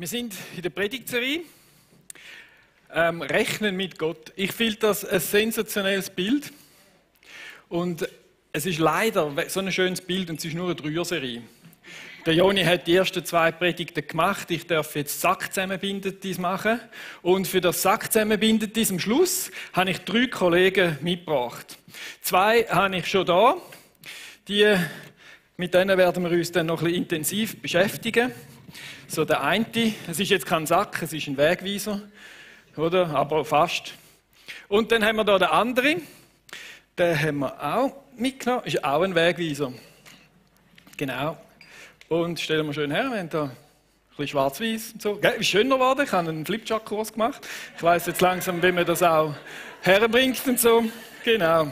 Wir sind in der Predigtserie Rechnen mit Gott. Ich finde das ein sensationelles Bild. Und es ist leider so ein schönes Bild und es ist nur eine Dreierserie. Der Joni hat die ersten 2 Predigten gemacht. Ich darf jetzt Sack zusammenbindendes machen. Und für das Sack zusammenbindendes am Schluss habe ich 3 Kollegen mitgebracht. 2 habe ich schon da. Mit denen werden wir uns dann noch ein bisschen intensiv beschäftigen. So der eine, es ist jetzt kein Sack, es ist ein Wegweiser, oder? Aber fast. Und dann haben wir da den anderen, den haben wir auch mitgenommen, ist auch ein Wegweiser. Genau. Und stellen wir schön her, wir haben da ein bisschen schwarz-weiß und so. Ist schöner geworden, ich habe einen Flipchart-Kurs gemacht. Ich weiss jetzt langsam, wie man das auch herbringt und so. Genau.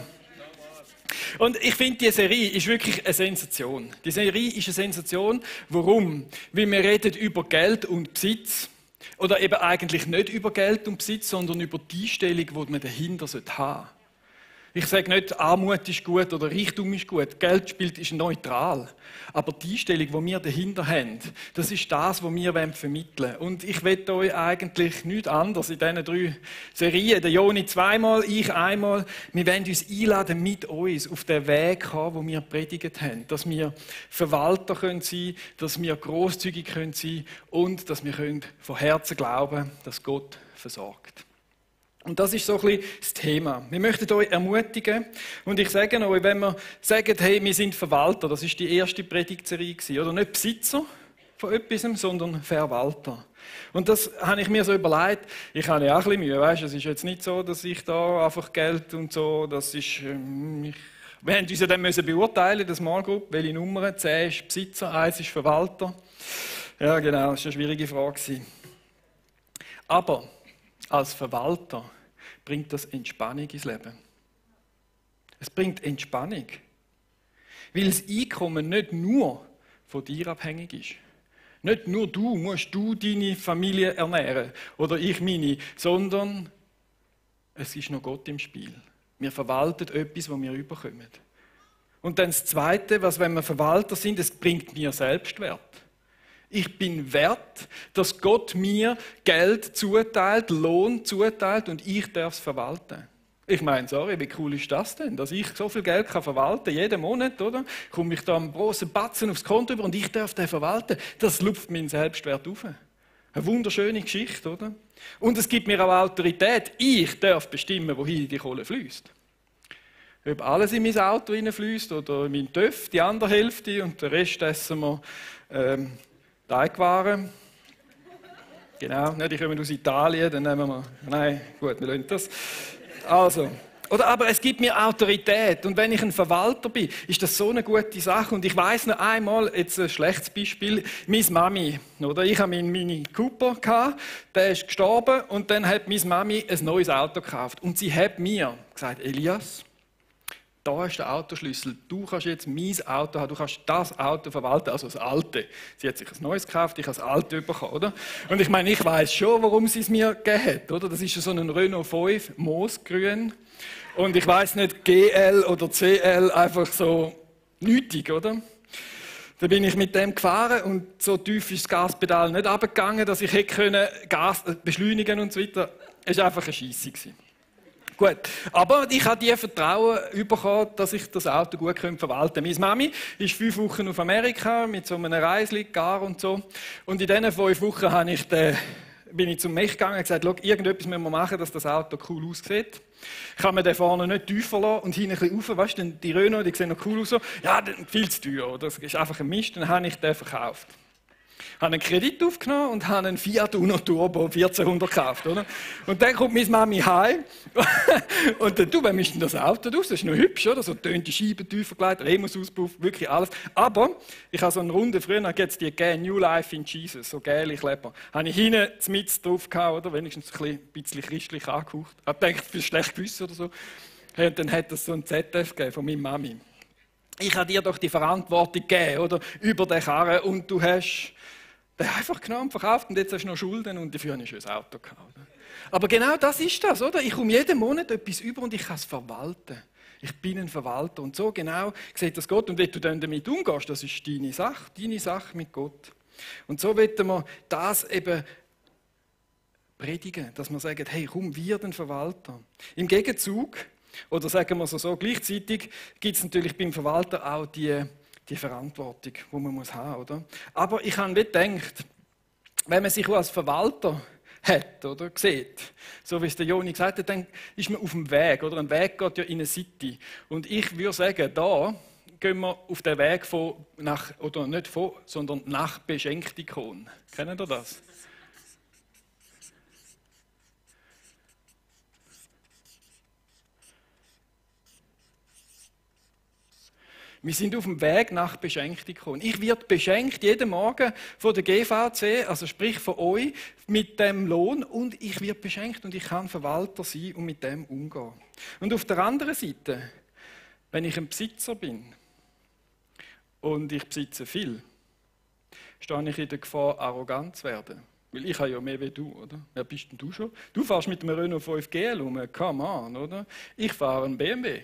Und ich finde, die Serie ist wirklich eine Sensation. Die Serie ist eine Sensation. Warum? Weil wir reden über Geld und Besitz. Oder eben eigentlich nicht über Geld und Besitz, sondern über die Einstellung, die man dahinter haben sollte. Ich sage nicht, Armut ist gut oder Reichtum ist gut. Geld ist neutral. Aber die Einstellung, die wir dahinter haben, das ist das, was wir vermitteln wollen. Und ich will euch eigentlich nichts anderes in diesen 3 Serien. Der Joni 2-mal, ich einmal. Wir wollen uns einladen, mit uns auf den Weg haben, wo wir predigt haben. Dass wir Verwalter sein können, dass wir grosszügig sein können und dass wir von Herzen glauben, dass Gott versorgt. Und das ist so ein bisschen das Thema. Wir möchten euch ermutigen. Und ich sage euch, wenn wir sagen, hey, wir sind Verwalter, das ist die erste Predigtserie gewesen, oder nicht Besitzer von etwas, sondern Verwalter. Und das habe ich mir so überlegt. Ich habe ja auch ein bisschen Mühe, weißt? Es ist jetzt nicht so, dass ich da einfach Geld und so, das ist, wir haben uns ja dann beurteilen, das Small Group, welche Nummer, 10 ist Besitzer, 1 ist Verwalter. Ja, genau, das war eine schwierige Frage. Aber als Verwalter bringt das Entspannung ins Leben. Es bringt Entspannung. Weil das Einkommen nicht nur von dir abhängig ist. Nicht nur musst du deine Familie ernähren oder ich meine, sondern es ist noch Gott im Spiel. Wir verwalten etwas, was wir überkommen. Und dann das Zweite, wenn wir Verwalter sind, es bringt mir Selbstwert. Ich bin wert, dass Gott mir Geld zuteilt, Lohn zuteilt und ich darf es verwalten. Ich meine, sorry, wie cool ist das denn, dass ich so viel Geld verwalten kann, jeden Monat, oder? Komme ich da einen grossen Batzen aufs Konto über und ich darf den verwalten. Das lupft meinen Selbstwert auf. Eine wunderschöne Geschichte, oder? Und es gibt mir auch Autorität. Ich darf bestimmen, wohin die Kohle fließt. Ob alles in mein Auto hineinfließt oder in meinen Töpf, die andere Hälfte und den Rest essen wir Teigwaren. Genau, die kommen aus Italien, dann nehmen wir. Nein, gut, wir lassen das. Also, aber es gibt mir Autorität und wenn ich ein Verwalter bin, ist das so eine gute Sache. Und ich weiss noch einmal, jetzt ein schlechtes Beispiel, meine Mami, oder? Ich hatte meinen Mini Cooper, der ist gestorben und dann hat meine Mami ein neues Auto gekauft. Und sie hat mir gesagt, Elias, da ist der Autoschlüssel. Du kannst jetzt mein Auto haben, du kannst das Auto verwalten, also das alte. Sie hat sich ein neues gekauft, ich habe das alte bekommen, oder? Und ich meine, ich weiss schon, warum sie es mir gegeben hat, oder? Das ist so ein Renault 5, moosgrün. Und ich weiss nicht, GL oder CL, einfach so nötig, oder? Da bin ich mit dem gefahren und so tief ist das Gaspedal nicht runtergegangen, dass ich hätte Gas beschleunigen und so weiter. Es war einfach eine Scheisse. Gut, aber ich habe die Vertrauen bekommen, dass ich das Auto gut verwalten kann. Meine Mami ist 5 Wochen auf Amerika mit so einem Reisli, Gar und so. Und in diesen 5 Wochen bin ich zum Mech gegangen und gesagt, schau, irgendetwas müssen wir machen, dass das Auto cool aussieht. Ich kann mir den vorne nicht tiefer lassen und hinten ein bisschen rauf, weißt du, die Renault, die sehen noch cool aus. Ja, viel zu teuer, das ist einfach ein Mist, dann habe ich den verkauft. Ich habe einen Kredit aufgenommen und habe einen Fiat Uno Turbo 1400 gekauft, oder? Und dann kommt meine Mami heim und dann, du, wem ist denn das Auto aus? Das ist noch hübsch, oder? So tönte Scheiben tiefer gelegt, Remus-Auspuff, wirklich alles. Aber ich habe so eine Runde, früher gibt es die New Life in Jesus, so gelbe Kleber. Habe ich hinten mit drauf gehabt, oder? Wenigstens ein bisschen christlich angehaucht. Ich habe gedacht, für schlecht Gewissen oder so. Und dann hat es so ein ZF gegeben von meiner Mami. Ich habe dir doch die Verantwortung gegeben, oder? Über den Karren und du hast den einfach genommen und verkauft und jetzt hast du noch Schulden und dafür habe ich ein schönes Auto gehabt. Aber genau das ist das, oder? Ich komme jeden Monat etwas über und ich kann es verwalten. Ich bin ein Verwalter und so genau sieht das Gott. Und wenn du dann damit umgehst, das ist deine Sache mit Gott. Und so wollen wir das eben predigen, dass wir sagen, hey, komm, wir den Verwalter. Im Gegenzug, oder sagen wir so, gleichzeitig gibt es natürlich beim Verwalter auch die Verantwortung, die man muss haben, oder? Aber ich habe gedacht, wenn man sich als Verwalter hat, oder, sieht, so wie es der Joni gesagt hat, dann ist man auf dem Weg, oder? Ein Weg geht ja in eine City. Und ich würde sagen, da gehen wir auf den Weg sondern nach Beschenktikon. Kennen ihr das? Wir sind auf dem Weg nach Beschenktikon. Ich werde beschenkt jeden Morgen von der GVC, also sprich von euch, mit dem Lohn, und ich werde beschenkt und ich kann Verwalter sein und mit dem umgehen. Und auf der anderen Seite, wenn ich ein Besitzer bin und ich besitze viel, stehe ich in der Gefahr, arrogant zu werden. Weil ich habe ja mehr wie du, oder? Wer bist denn du schon? Du fährst mit einem Renault 5 GL um, come on, oder? Ich fahre einen BMW.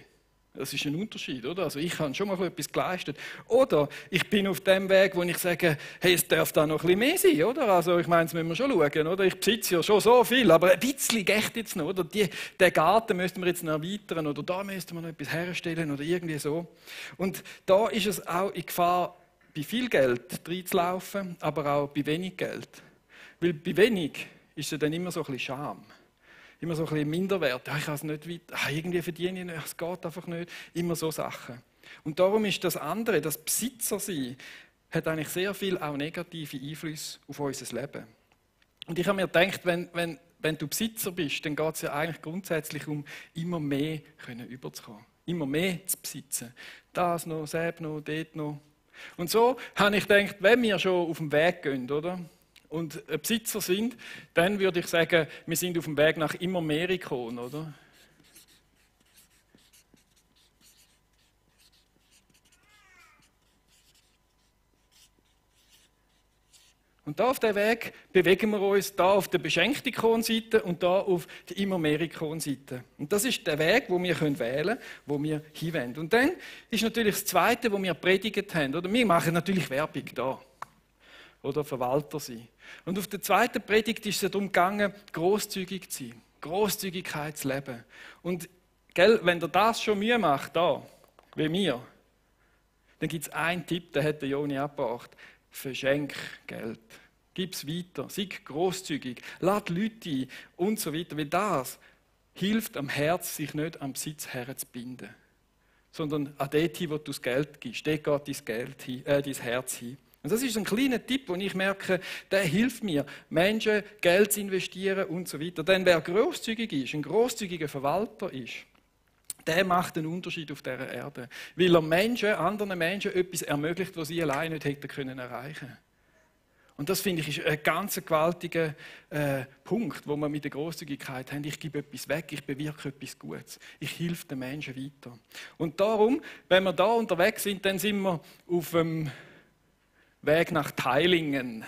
Das ist ein Unterschied, oder? Also ich habe schon mal etwas geleistet. Oder ich bin auf dem Weg, wo ich sage, hey, es darf da noch ein bisschen mehr sein, oder? Also ich meine, das müssen wir schon schauen, oder? Ich besitze ja schon so viel, aber ein bisschen geht jetzt noch, oder? Den Garten müssten wir jetzt noch erweitern, oder da müssten wir noch etwas herstellen, oder irgendwie so. Und da ist es auch in Gefahr, bei viel Geld reinzulaufen, aber auch bei wenig Geld. Weil bei wenig ist es dann immer so ein bisschen Scham. Immer so ein bisschen Minderwert. Ja, ich kann es nicht weiter. Irgendwie verdiene ich nicht. Es geht einfach nicht. Immer so Sachen. Und darum ist das andere, das Besitzer-Sein, hat eigentlich sehr viel auch negative Einflüsse auf unser Leben. Und ich habe mir gedacht, wenn du Besitzer bist, dann geht es ja eigentlich grundsätzlich um immer mehr überzukommen. Immer mehr zu besitzen. Das noch, das noch, dort noch. Und so habe ich gedacht, wenn wir schon auf dem Weg gehen, oder? Und Besitzer sind, dann würde ich sagen, wir sind auf dem Weg nach immer mehr Ikonen, oder? Und da auf dem Weg bewegen wir uns, da auf der Beschenktikon-Seite und da auf der immer mehr Ikon-Seite. Und das ist der Weg, wo wir wählen können, wo wir hinwollen. Und dann ist natürlich das Zweite, wo wir predigt haben. Oder? Wir machen natürlich Werbung da. Oder Verwalter sein. Und auf der zweiten Predigt ist es darum gegangen, grosszügig zu sein, Grosszügigkeit zu leben. Und gell, wenn dir das schon Mühe macht, da, wie mir, dann gibt es einen Tipp, den hat der Joni abgebracht. Verschenk Geld. Gib es weiter. Sei grosszügig. Lad Leute ein und so weiter. Weil das hilft am Herz, sich nicht am Besitz herzubinden. Sondern an dort hin, wo du das Geld gibst. Dort geht dein Herz hin. Und das ist ein kleiner Tipp, wo ich merke, der hilft mir, Menschen Geld zu investieren und so weiter. Denn wer grosszügig ist, ein grosszügiger Verwalter ist, der macht einen Unterschied auf dieser Erde. Weil er anderen Menschen etwas ermöglicht, was sie allein nicht hätten können erreichen. Und das finde ich ist ein ganz gewaltiger Punkt, wo wir mit der Grosszügigkeit haben. Ich gebe etwas weg, ich bewirke etwas Gutes. Ich helfe den Menschen weiter. Und darum, wenn wir da unterwegs sind, dann sind wir auf dem Weg nach Teilingen.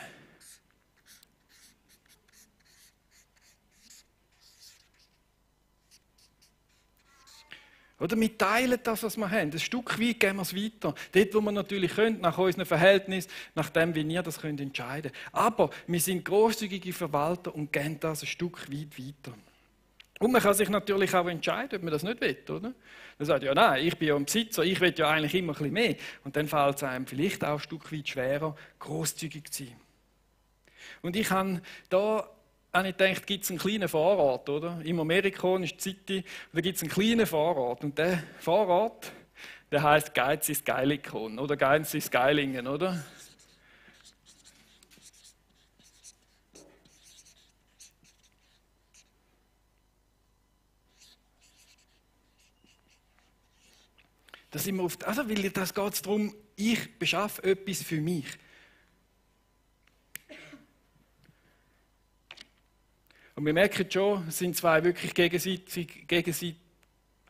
Oder wir teilen das, was wir haben. Ein Stück weit geben wir es weiter. Dort, wo wir natürlich können, nach unserem Verhältnis, nach dem, wie wir das können entscheiden können. Aber wir sind grosszügige Verwalter und geben das ein Stück weit weiter. Und man kann sich natürlich auch entscheiden, ob man das nicht will, oder? Dann sagt ja, nein, ich bin ja ein Besitzer, ich will ja eigentlich immer ein bisschen mehr. Und dann fällt es einem vielleicht auch ein Stück weit schwerer, grosszügig zu sein. Und ich habe gedacht, gibt es einen kleinen Vorrat, oder? Im Amerikon ist die City, da gibt es einen kleinen Vorrat. Und der Vorrat, der heisst Geiz ist Geilikon, oder Geiz ist Geilingen, oder? Da sind wir weil das geht es darum, ich beschaffe etwas für mich. Und wir merken schon, es sind zwei wirklich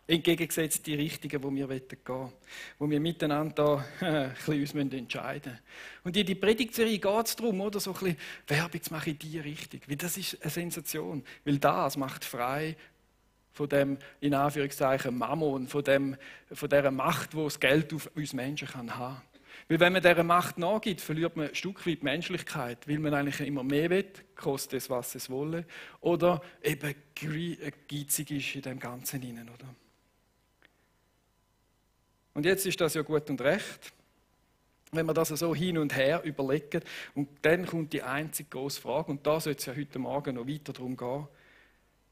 entgegengesetzte Richtungen, wo wir gehen wollen. Wo wir miteinander ein bisschen uns entscheiden müssen. Und in die Predigtserie geht es darum, oder, so ein bisschen Werbung zu machen in diese Richtung. Weil das ist eine Sensation. Weil das macht frei von dem, in Anführungszeichen, Mammon, von dieser Macht, die das Geld auf uns Menschen haben kann. Weil wenn man dieser Macht nachgibt, verliert man ein Stück weit die Menschlichkeit, weil man eigentlich immer mehr will, koste es, was es wolle, oder eben geizig ist in dem Ganzen hinein, oder? Und jetzt ist das ja gut und recht, wenn man das so hin und her überlegt. Und dann kommt die einzige grosse Frage, und da soll es ja heute Morgen noch weiter darum gehen: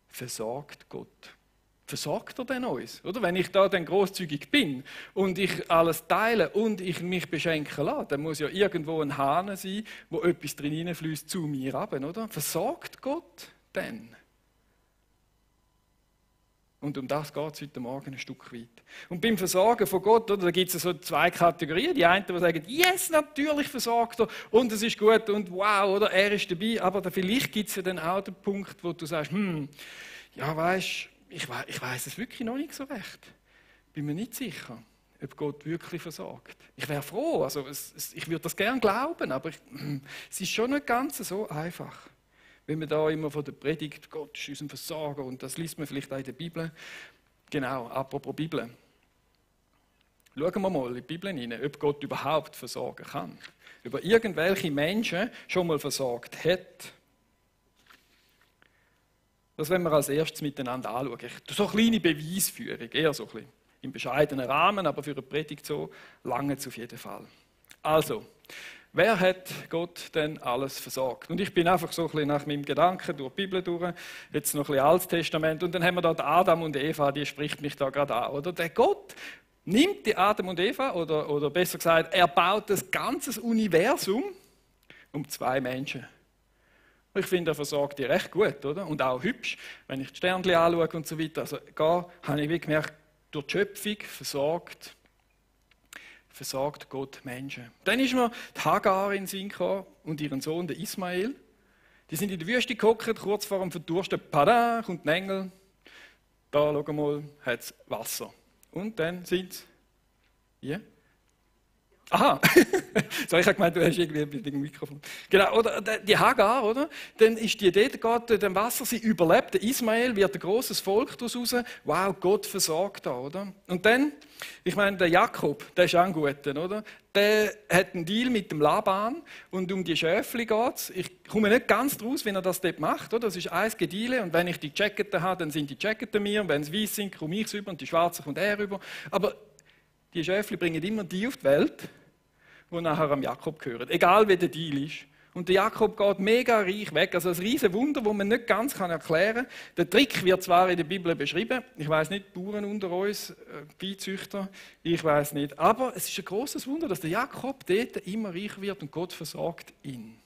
Versorgt Gott? Versorgt er denn uns? Oder? Wenn ich da dann großzügig bin und ich alles teile und ich mich beschenken lasse, dann muss ja irgendwo ein Hahn sein, wo etwas drin hineinfließt zu mir runter, oder? Versorgt Gott denn? Und um das geht es heute Morgen ein Stück weit. Und beim Versorgen von Gott, oder, da gibt es so zwei Kategorien. Die einen, die sagen, yes, natürlich versorgt er und es ist gut und wow, oder er ist dabei. Aber da vielleicht gibt es ja dann auch den Punkt, wo du sagst, ja weisst, ich weiss es wirklich noch nicht so recht. Bin mir nicht sicher, ob Gott wirklich versorgt. Ich wäre froh, also ich würde das gerne glauben, aber es ist schon nicht ganz so einfach. Wenn man da immer von der Predigt, Gott ist unser Versorger, und das liest man vielleicht auch in der Bibel. Genau, apropos Bibel. Schauen wir mal in die Bibel hinein, ob Gott überhaupt versorgen kann. Ob er irgendwelche Menschen schon mal versorgt hat. Das wollen wir als erstes miteinander anschauen. So eine kleine Beweisführung, eher so ein bisschen im bescheidenen Rahmen, aber für eine Predigt so lange auf jeden Fall. Also, wer hat Gott denn alles versorgt? Und ich bin einfach so ein bisschen nach meinem Gedanken durch die Bibel durch, jetzt noch ein bisschen Altes Testament, und dann haben wir da Adam und Eva, die spricht mich da gerade an. Oder? Der Gott nimmt die Adam und Eva, oder besser gesagt, er baut das ganze Universum um zwei Menschen. Ich finde, er versorgt die recht gut, oder? Und auch hübsch, wenn ich die Sternchen anschaue und so weiter. Also da habe ich gemerkt, durch die Schöpfung versorgt Gott Menschen. Dann ist mir die Hagar in den Sinn gekommen und ihren Sohn, der Ismael. Die sind in der Wüste gehockt, kurz vor dem Verdursten. Pada, kommt ein Engel. Da, schau mal, hat es Wasser. Und dann sind sie... Ja? Aha! So, ich habe gemeint, du hast irgendwie mit dem Mikrofon. Genau, oder die Hagar, oder? Dann ist die dort, geht in dem Wasser, sie überlebt. Der Ismael wird ein grosses Volk daraus raus. Wow, Gott versorgt da, oder? Und dann, ich meine, der Jakob, der ist auch ein Guter, oder? Der hat einen Deal mit dem Laban und um die Schäfli geht es. Ich komme nicht ganz draus, wie er das dort macht, oder? Das ist eins Gedeile und wenn ich die Jacketen habe, dann sind die Jacketen mir und wenn sie weiß sind, komme ich rüber und die schwarzen kommt er rüber. Aber die Schäfli bringen immer die auf die Welt, die nachher am Jakob gehören. Egal wie der Deal ist. Und der Jakob geht mega reich weg. Also ein riesen Wunder, das man nicht ganz erklären kann. Der Trick wird zwar in der Bibel beschrieben. Ich weiß nicht, Bauern unter uns, Viehzüchter, ich weiß nicht. Aber es ist ein großes Wunder, dass der Jakob dort immer reicher wird und Gott versorgt ihn.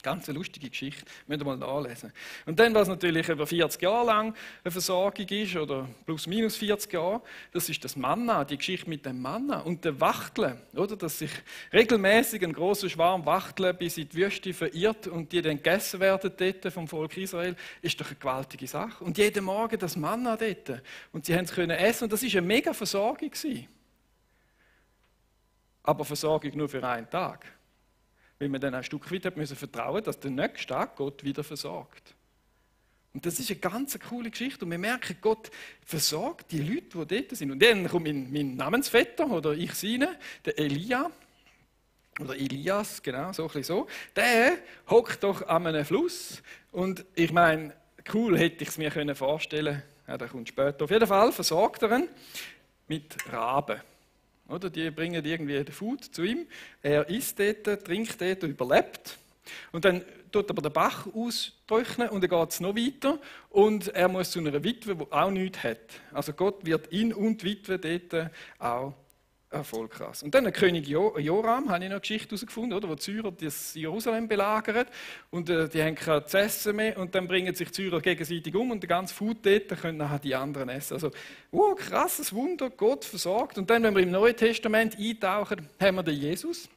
Ganz eine lustige Geschichte, müsst ihr mal nachlesen. Und dann, was natürlich über 40 Jahre lang eine Versorgung ist, oder plus minus 40 Jahre, das ist das Manna, die Geschichte mit dem Manna und der Wachteln, oder? Dass sich regelmäßig ein großer Schwarm Wachteln bis in die Wüste verirrt und die dann gegessen werden dort vom Volk Israel, ist doch eine gewaltige Sache. Und jeden Morgen das Manna dort. Und sie haben es können essen und das war eine mega Versorgung gewesen. Aber Versorgung nur für einen Tag. Weil man dann ein Stück weit hat müssen vertrauen, dass der nächste Tag Gott wieder versorgt. Und das ist eine ganz coole Geschichte. Und wir merken, Gott versorgt die Leute, die dort sind. Und dann kommt mein Namensvetter, oder ich seine, der Elia, oder Elias, genau, so ein bisschen so. Der hockt doch an einem Fluss. Und ich meine, cool hätte ich es mir vorstellen können. Ja, der kommt später. Auf jeden Fall versorgt er ihn mit Raben. Oder? Die bringen irgendwie den Food zu ihm. Er isst dort, trinkt dort, überlebt. Und dann tut aber der Bach austrocknen und dann geht es noch weiter. Und er muss zu einer Witwe, die auch nichts hat. Also Gott wird ihn und die Witwe dort auch erfolgreich. Und dann der König Joram, habe ich noch eine Geschichte herausgefunden, oder, wo die Syrer das Jerusalem belagern. Und die haben kein Essen mehr und dann bringen sich die Syrer gegenseitig um und der ganze Food dort können nachher die anderen essen. Also, krasses Wunder, Gott versorgt. Und dann, wenn wir im Neuen Testament eintauchen, haben wir den Jesus.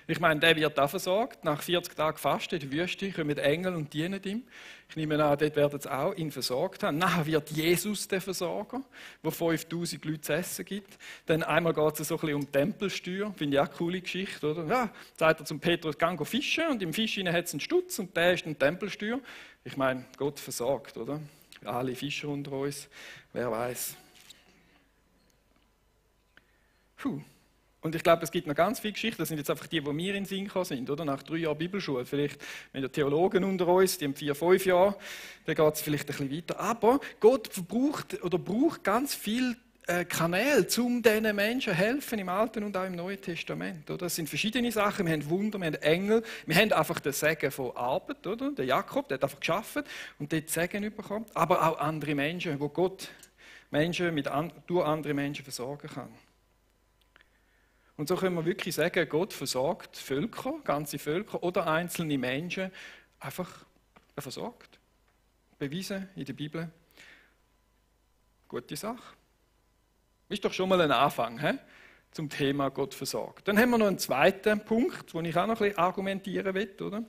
Ich meine, der wird auch versorgt. Nach 40 Tagen Fasten in der Wüste kommen Engel und dienen ihm. Ich nehme an, dort werden sie auch ihn versorgt haben. Nachher wird Jesus der Versorger, der 5000 Leute zu essen gibt. Dann einmal geht es so ein bisschen um Tempelsteuer. Finde ich auch eine coole Geschichte, oder? Ja, sagt er zum Petrus, geh fischen und im Fisch hat es einen Stutz und der ist ein Tempelsteuer. Ich meine, Gott versorgt, oder? Alle Fischer unter uns, wer weiß. Puh. Und ich glaube, es gibt noch ganz viele Geschichten, das sind jetzt einfach die mir in den Sinn gekommen sind, oder? Nach 3 Jahren Bibelschule, vielleicht mit den Theologen unter uns, die haben 4, 5 Jahre, dann geht es vielleicht ein bisschen weiter. Aber Gott braucht ganz viel Kanäle, um diesen Menschen zu helfen, im Alten und auch im Neuen Testament. Oder? Das sind verschiedene Sachen. Wir haben Wunder, wir haben Engel, wir haben einfach den Segen von Arbeit. Oder? Der Jakob, der hat einfach gearbeitet und dort Segen bekommen. Aber auch andere Menschen, wo Gott Menschen durch andere Menschen versorgen kann. Und so können wir wirklich sagen, Gott versorgt Völker, ganze Völker oder einzelne Menschen einfach versorgt. Bewiesen in der Bibel. Gute Sache. Ist doch schon mal ein Anfang zum Thema Gott versorgt. Dann haben wir noch einen zweiten Punkt, wo ich auch noch ein bisschen argumentieren will. Oder?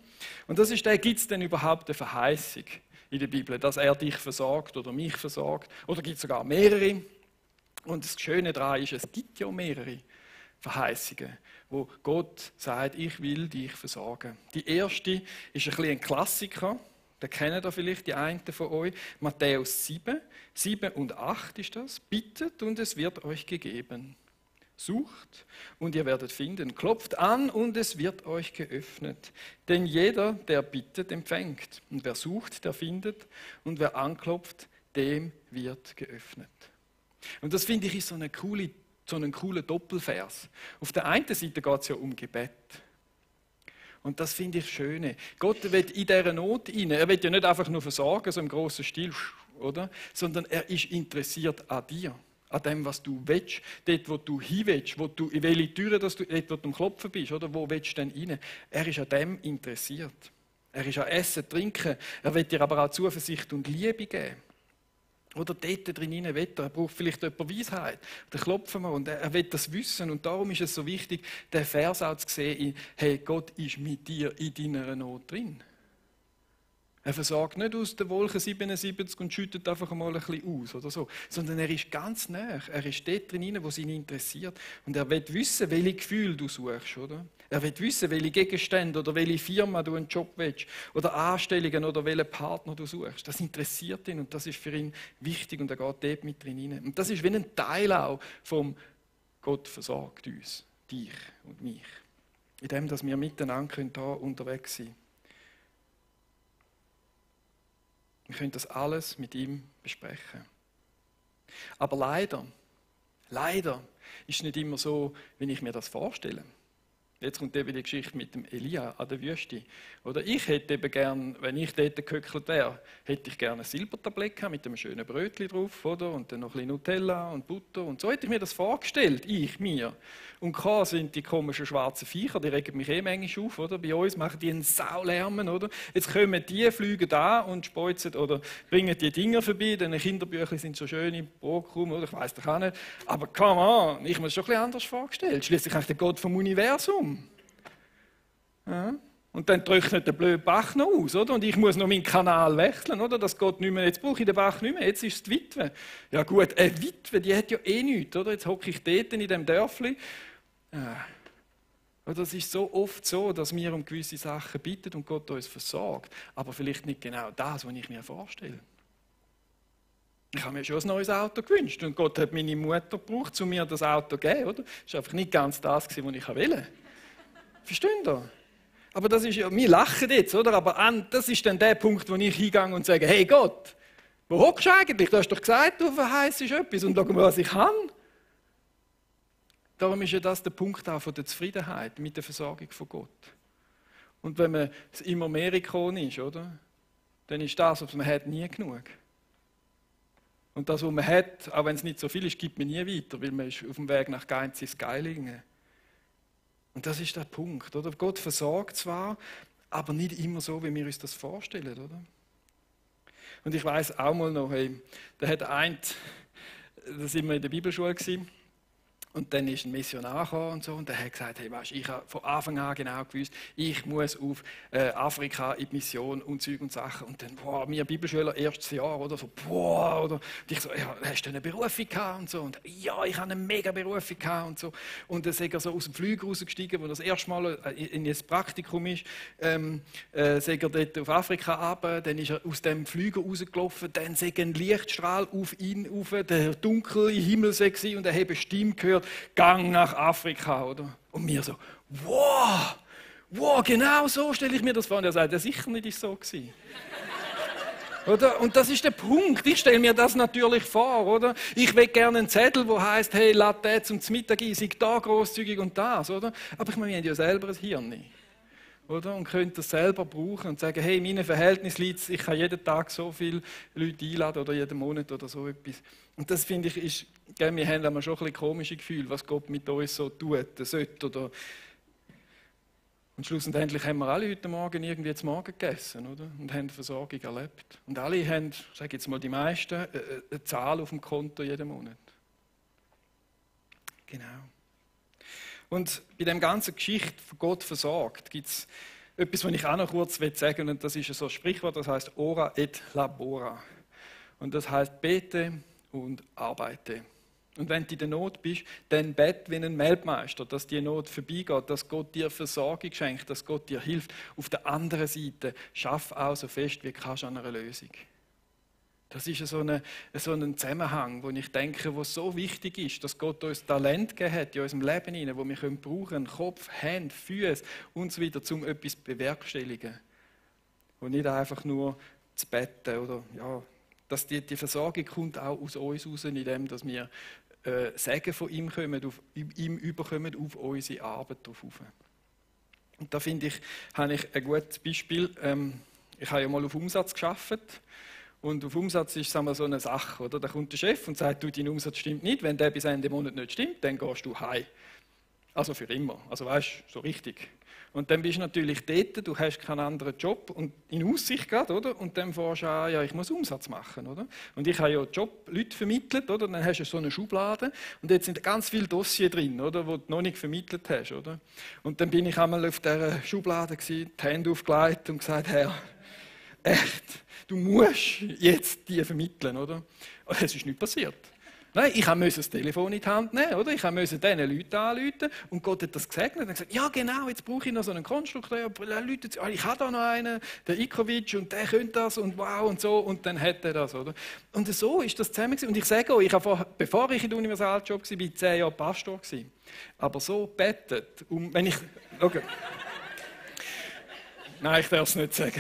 Und das ist der, gibt es denn überhaupt eine Verheißung in der Bibel, dass er dich versorgt oder mich versorgt? Oder gibt es sogar mehrere? Und das Schöne daran ist, es gibt ja mehrere Verheißungen, wo Gott sagt, ich will dich versorgen. Die erste ist ein bisschen ein Klassiker, den kennen da vielleicht die einen von euch. Matthäus 7 und 8 ist das. Bittet und es wird euch gegeben. Sucht und ihr werdet finden. Klopft an und es wird euch geöffnet. Denn jeder, der bittet, empfängt. Und wer sucht, der findet. Und wer anklopft, dem wird geöffnet. Und das finde ich ist so einen coolen Doppelvers. Auf der einen Seite geht es ja um Gebet. Und das finde ich schön. Gott will in dieser Not rein. Er will ja nicht einfach nur versorgen, so im grossen Stil, oder? Sondern er ist interessiert an dir, an dem, was du willst, dort, wo du hin willst, in welche Türen dort, wo du am Klopfen bist, oder? Wo willst du denn rein? Er ist an dem interessiert. Er ist an Essen, Trinken. Er will dir aber auch Zuversicht und Liebe geben. Oder dort drin will er braucht vielleicht jemand Weisheit. Dann klopfen wir und er will das wissen. Und darum ist es so wichtig, den Vers auch zu sehen, hey, Gott ist mit dir in deiner Not drin. Er versorgt nicht aus der Wolke 77 und schüttet einfach mal ein bisschen aus oder so, sondern er ist ganz nah. Er ist dort drin, wo es ihn interessiert. Und er will wissen, welche Gefühle du suchst, oder? Er will wissen, welche Gegenstände oder welche Firma du einen Job willst oder Anstellungen oder welchen Partner du suchst. Das interessiert ihn und das ist für ihn wichtig und er geht dort mit drin hinein. Und das ist wie ein Teil auch vom Gott versorgt uns, dich und mich. In dem, dass wir miteinander hier unterwegs sein können. Wir können das alles mit ihm besprechen. Aber leider ist es nicht immer so, wie ich mir das vorstelle. Jetzt kommt eben die Geschichte mit dem Elia an der Wüste. Oder ich hätte eben gern, wenn ich dort gehöckelt wäre, hätte ich gerne ein Silbertablett gehabt mit einem schönen Brötchen drauf, oder? Und dann noch ein bisschen Nutella und Butter. Und so hätte ich mir das vorgestellt, mir. Und K sind die komischen schwarzen Viecher, die regen mich manchmal auf, oder? Bei uns machen die einen Saulärmen, oder? Jetzt kommen die, fliegen da und speuzen oder bringen die Dinger vorbei. Denn Kinderbücher sind so schön im Brotkrumm, oder? Ich weiss doch auch nicht. Aber come on, ich habe mir das schon ein bisschen anders vorgestellt. Schließlich eigentlich der Gott vom Universum. Ja. Und dann trocknet der blöde Bach noch aus, oder? Und ich muss noch meinen Kanal wechseln, oder? Das geht nicht mehr. Jetzt brauche ich den Bach nicht mehr, jetzt ist es die Witwe. Ja gut, eine Witwe, die hat ja nichts, oder? Jetzt hocke ich dort in diesem Dörfli. Ja. Das ist so oft so, dass wir um gewisse Sachen bitten und Gott uns versorgt. Aber vielleicht nicht genau das, was ich mir vorstelle. Ich habe mir schon ein neues Auto gewünscht und Gott hat meine Mutter gebraucht, um mir das Auto zu geben, oder? Das war einfach nicht ganz das, was ich wollte. Versteht ihr? Aber das ist ja, wir lachen jetzt, oder? Aber das ist dann der Punkt, wo ich hingehe und sage, hey Gott, wo hockst du eigentlich? Du hast doch gesagt, du verheißt etwas und schau mal, was ich habe. Darum ist ja das der Punkt auch von der Zufriedenheit mit der Versorgung von Gott. Und wenn man immer mehr gekommen ist, oder? Dann ist das, was man hat, nie genug. Und das, was man hat, auch wenn es nicht so viel ist, gibt man nie weiter, weil man ist auf dem Weg nach Geinz ins Geilingen. Und das ist der Punkt, oder? Gott versorgt zwar, aber nicht immer so, wie wir uns das vorstellen, oder? Und ich weiß auch mal noch, hey, da sind wir in der Bibelschule gewesen, und dann ist ein Missionar gekommen und so, und der hat gesagt, hey, weißt, ich habe von Anfang an genau gewusst, ich muss auf Afrika in die Mission und Zeug und Sachen. Und dann, wir Bibelschüler, erstes Jahr, oder so, und ich so, ja, hast du eine Berufung gehabt? Und so, und ja, ich habe eine mega Berufung gehabt und so. Und dann ist er so aus dem Flüger rausgestiegen, wo das erste Mal in ein Praktikum ist, ist er dort auf Afrika runter, dann ist er aus dem Flüger rausgelaufen, dann ist ein Lichtstrahl auf ihn rauf, der dunkle Himmel war, und er hat eine Stimme gehört, gehört, Gang nach Afrika, oder? Und mir so, wow, genau so stelle ich mir das vor. Und er sagt, ja, sicher nicht ist so gewesen. Oder? Und das ist der Punkt. Ich stelle mir das natürlich vor, oder? Ich will gerne einen Zettel, der heißt, hey, lass den zum Mittag ein, sei da grosszügig und das, oder? Aber ich meine, wir haben ja selber ein Hirn, oder? Und können das selber brauchen und sagen, hey, meine Verhältnisse liegt, ich kann jeden Tag so viele Leute einladen oder jeden Monat oder so etwas. Und das finde ich, ist, wir haben immer schon ein bisschen komische Gefühle, was Gott mit uns so tut, sollte oder. Und schlussendlich haben wir alle heute Morgen irgendwie zum Morgen gegessen, oder? Und haben Versorgung erlebt. Und alle haben, ich sage jetzt mal die meisten, eine Zahl auf dem Konto jeden Monat. Genau. Und bei der ganzen Geschichte von Gott versorgt gibt es etwas, was ich auch noch kurz sagen will. Und das ist so ein Sprichwort, das heißt Ora et labora. Und das heißt bete und arbeite. Und wenn du in der Not bist, dann bete wie ein Weltmeister, dass die Not vorbeigeht, dass Gott dir Versorgung schenkt, dass Gott dir hilft. Auf der anderen Seite, schaff auch so fest wie kannst an einer Lösung. Das ist so ein Zusammenhang, wo ich denke, wo so wichtig ist, dass Gott uns Talent gegeben hat in unserem Leben hinein, wo wir brauchen können, Kopf, Hände, Füße und so weiter, um etwas zu bewerkstelligen. Und nicht einfach nur zu beten oder ja, dass die Versorgung kommt auch aus uns raus, indem dass wir Segen von ihm ihm überkommen auf unsere Arbeit drauf. Und da finde ich, habe ich ein gutes Beispiel. Ich habe ja mal auf Umsatz gearbeitet. Und auf Umsatz ist sagen wir, so eine Sache. Oder? Da kommt der Chef und sagt, du, dein Umsatz stimmt nicht. Wenn der bis Ende Monat nicht stimmt, dann gehst du heim. Also für immer. Also weißt du, so richtig. Und dann bist du natürlich dort, du hast keinen anderen Job und in Aussicht gerade, oder? Und dann fährst du an, ja, ich muss Umsatz machen, oder? Und ich habe ja Leute vermittelt, oder? Dann hast du so eine Schublade und jetzt sind ganz viele Dossiers drin, oder? Die du noch nicht vermittelt hast, oder? Und dann bin ich einmal auf dieser Schublade gewesen, die Hände aufgelegt und gesagt, Herr, echt, du musst jetzt die vermitteln, oder? Und es ist nicht passiert. Nein, ich musste das Telefon in die Hand nehmen, oder? Ich musste diesen Leuten anrufen und Gott hat das gesegnet und gesagt, ja genau, jetzt brauche ich noch so einen Konstrukteur, ich habe da noch einen, der Ikovic und der könnte das und wow und so und dann hat er das, oder? Und so ist das zusammen gewesen. Und ich sage euch, bevor ich in der Universaljob war, war ich 10 Jahre Pastor gewesen. Aber so betet, wenn ich, okay. Nein, ich darf es nicht sagen.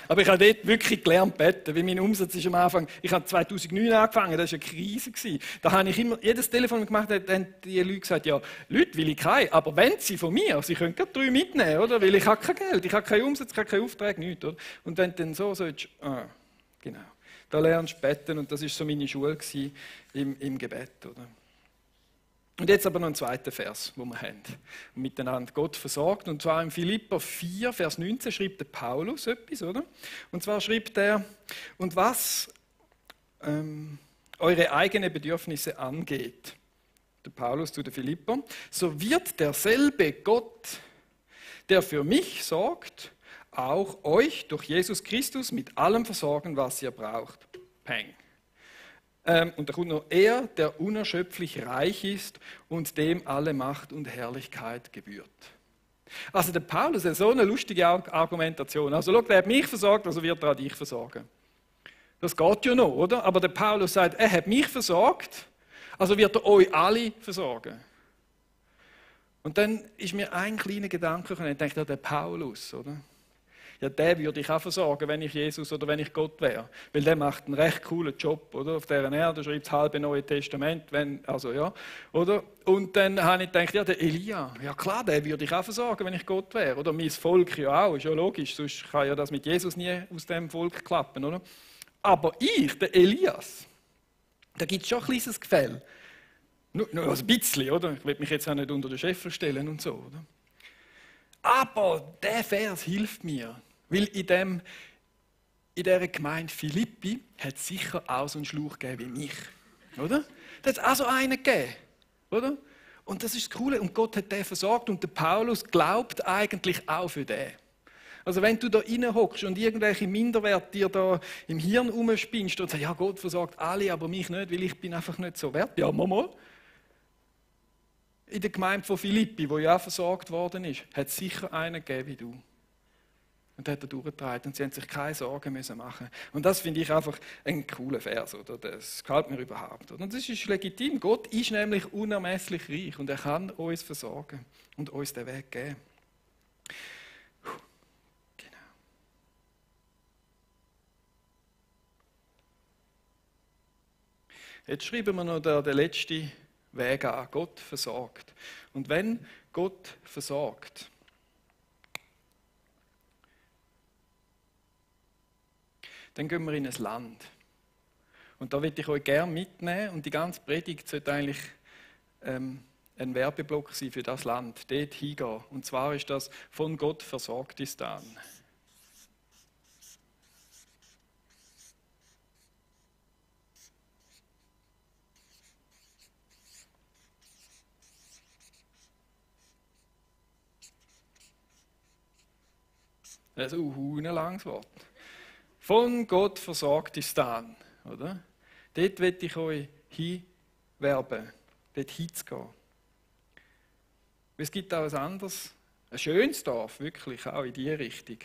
Aber ich habe dort wirklich gelernt beten, weil mein Umsatz ist am Anfang, ich habe 2009 angefangen, das war eine Krise. Da habe ich immer, jedes Telefon gemacht, haben die Leute gesagt, ja, Leute will ich keine, aber wenn sie von mir, sie können gerade 3 mitnehmen, oder? Weil ich habe kein Geld, ich habe keinen Umsatz, ich habe keinen Auftrag, nichts, oder? Und wenn du dann so sollst, genau, da lernst du beten und das war so meine Schule im Gebet, oder? Und jetzt aber noch ein zweiter Vers, wo wir haben. Miteinander Gott versorgt. Und zwar in Philipper 4, Vers 19 schreibt der Paulus etwas, oder? Und zwar schreibt er, und was eure eigenen Bedürfnisse angeht, der Paulus zu den Philippern, so wird derselbe Gott, der für mich sorgt, auch euch durch Jesus Christus mit allem versorgen, was ihr braucht. Peng. Und da kommt noch er, der unerschöpflich reich ist und dem alle Macht und Herrlichkeit gebührt. Also der Paulus hat so eine lustige Argumentation. Also schau, der hat mich versorgt, also wird er auch dich versorgen. Das geht ja noch, oder? Aber der Paulus sagt, er hat mich versorgt, also wird er euch alle versorgen. Und dann ist mir ein kleiner Gedanke gekommen, ich denke, ja, der Paulus, oder? Ja, den würde ich auch versorgen, wenn ich Jesus oder wenn ich Gott wäre. Weil der macht einen recht coolen Job, oder? Auf dieser Erde schreibt das halbe Neue Testament, oder? Und dann habe ich gedacht, ja, der Elia, ja klar, den würde ich auch versorgen, wenn ich Gott wäre. Oder mein Volk ja auch, ist ja logisch, sonst kann ja das mit Jesus nie aus dem Volk klappen, oder? Aber ich, der Elias, da gibt es schon ein kleines Gefälle. Nur ein bisschen, oder? Ich will mich jetzt auch nicht unter den Chef stellen und so, oder? Aber der Vers hilft mir. Weil in dieser Gemeinde Philippi hat es sicher auch so einen Schlauch gegeben wie mich. Oder? Da hat es auch so einen gegeben. Oder? Und das ist das Coole. Und Gott hat den versorgt. Und der Paulus glaubt eigentlich auch für den. Also wenn du da reinhockst und irgendwelche Minderwerte dir da im Hirn rumspinnst und sagst, ja, Gott versorgt alle, aber mich nicht, weil ich bin einfach nicht so wert. Ja, mal. In der Gemeinde von Philippi, wo ja auch versorgt worden ist, hat es sicher einen gegeben wie du. Und hat er durchgetragen und sie haben sich keine Sorgen müssen machen. Und das finde ich einfach ein cooler Vers, oder? Das gefällt mir überhaupt. Oder? Und das ist legitim. Gott ist nämlich unermesslich reich und er kann uns versorgen und uns den Weg geben. Genau. Jetzt schreiben wir noch den letzten Weg an. Gott versorgt. Und wenn Gott versorgt, dann gehen wir in ein Land. Und da würde ich euch gerne mitnehmen. Und die ganze Predigt sollte eigentlich ein Werbeblock sein für das Land, dort hingehen. Und zwar ist das von Gott Versorgtistan. Das ist ein langes Wort. Von Gott Versorgtistan, oder? Dort will ich euch hinwerben, dort hinzugehen. Es gibt auch ein schönes Dorf, wirklich, auch in diese Richtung.